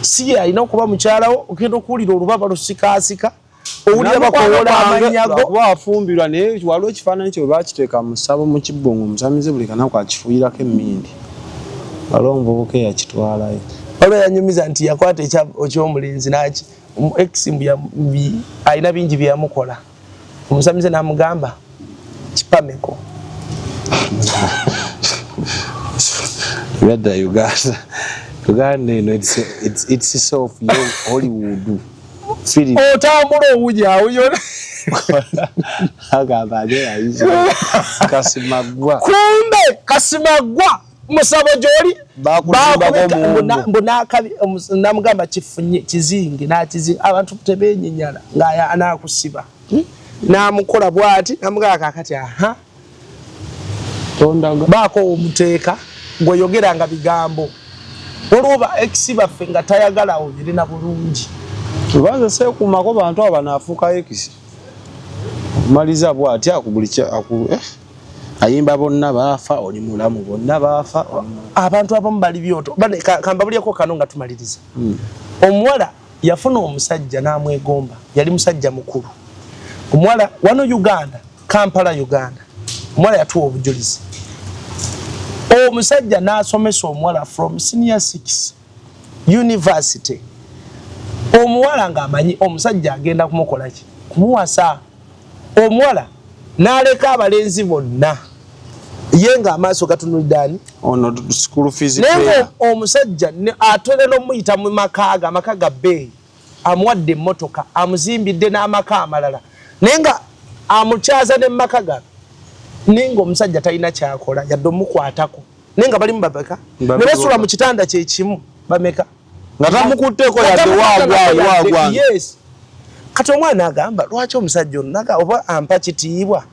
Si ye alina okuba mukyalawo. Ogenda okuwulira olubaba lusikaasika, owulira bakoowola amannya go. Kuba wafumbirwa, naye waliwo ekifaananyi kye bwe bakiteeka mu ssabo mu kibbungu, omusamize buli kanaku akifuuyirako emmindi. Waliwo omuvubuka eyakitwalayo. Waliwo yanyumiza nti yakwata ekyomulenzi naki ex alina bingi byeyamukola, omusamize n'amugamba kipameko. Byadda Uganda, Uganda eno it's self Hollywood film. Otambula owunyawunya. Agamba ate yayiza Kasimagwa. Kumbe Kasimagwa musabo gyoli. Bakuzimbako omuwumbo. Mbu nakabi namugamba kifunye kizinge nakizinga. Abantu tebenyinyala nga anakusiba namukola bwati, namugamba kakati aha. Tondaga. Baako omuteeka gweyogeranga bigambo. Waliwo ba ex baffe nga tayagala obirina bulungi. Obanze seekuumako bantu abo banaafuuka ex. Maliza bw'ati akubuli aku ayimba bonna baafa oli mulamu, bonna baafa oli mulamu. Abantu abamu bali byoto. Bane kambabulyeko kano nga tumaliriza. Omuwala yafuna omusajja n'amwegomba, yali musajja mukulu. Omuwala wano Uganda, Kampala, Uganda, omuwala yatuwa obujulizi. Omusajja n'asomesa omuwala from senior 6, university. Omuwala ng'amanyi omusajja agenda kumukola ki? Kumuwasa. Omuwala n'aleka abalenzi bonna, ye ng'amaaso gatunulidde ani? Ono school fees. Naye nga omusajja atera n'omuyita mu maka ge, amaka ga bbeeyi, amuwadde emmotoka, amuzimbidde n'amaka amalala, naye nga amukyaza ne mumaka gano, naye nga omusajja talina kyakola yadde omukwatako, naye nga balimu babeka ne basula mu kitanda kyekimu bameka. Nga tamukutteko yadde waagwa waagwa. Yes, kati omwana agamba, lwaki omusajja ono naga oba ampa kitiibwa,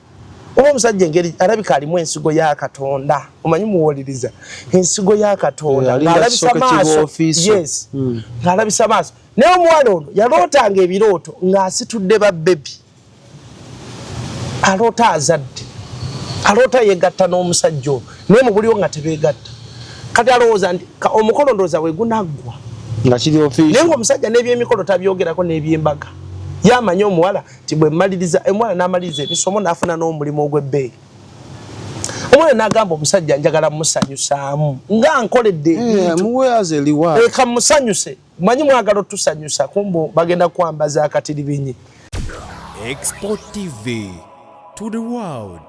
oba omusajja engeri alabika alimu ensigo ya Katonda, omanyi muwuliriza ensigo ya Katonda. Alinga ng'alabisa kisoke maaso. Kiba Yes, ng'alabisa maaso. Naye omuwala ono yalootanga ebirooto ng'asitudde ba baby, aloota azadde, aloota yegatta n'omusajja ono, naye mu buliwo nga tebeegatta. Kati alowooza nti omukolo ndowooza we gunaggwa nga kiri naye official. Ng'omusajja n'ebyemikolo tabyogerako n'ebyembaga. Yamanyi omuwala nti bwe mmaliriza, omuwala n'amaliriza emisomo n'afuna n'omulimu ogw'ebbeeyi, omwana n'agamba omusajja, njagala musanyusaamu nga nkoledde ebintu. Muwe as a reward. Eka musanyuse. Manyi mwagala otusanyusa, kumbu bagenda kwambaza akatiribinyi. Export TV to the world.